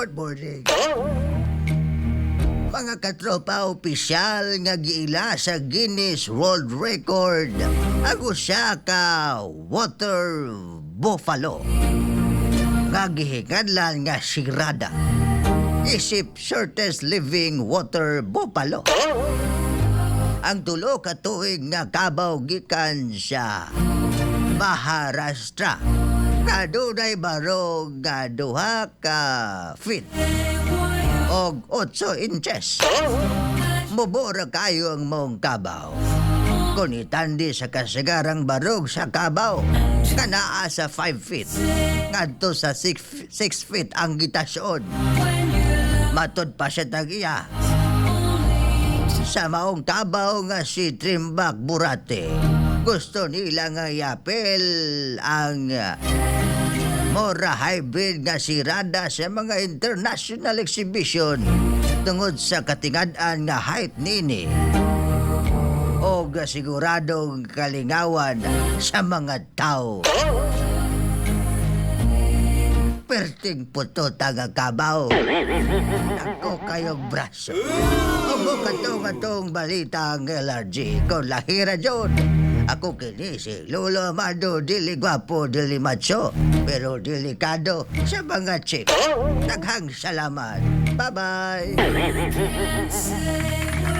Good morning. Mga katropa, opisyal nga giila sa Guinness World Record ang usa ka water buffalo nga gihinganlan nga si Rada, isip shortest living water buffalo. Ang 3 ka tuig nga kabaw gikan sa Maharashtra nga dunay barog nga 2 ka feet og 8 inches. Mubora kayo ang maong kabaw. Kung itandi sa kasagarang barog sa kabaw, nga naa sa 5 feet, ngadto sa 6 feet ang gitasyon. Matod pa sa tag-iya, sa maong kabaw nga si Trimbak Burate, gusto nila nga iapil ang Murrah hybrid nga si Rada sa mga international exhibition tungod sa katingad-an nga height nini o siguradong kalingawan sa mga tao. Perting puto taga kabaw. Dako kayong braso. Ug katong atong balita ang LRG. Kung lahira dyan. Ako kini si Lolo Amado, dili gwapo, dili macho, pero delikado sa mga chick. Daghang salamat. Bye-bye.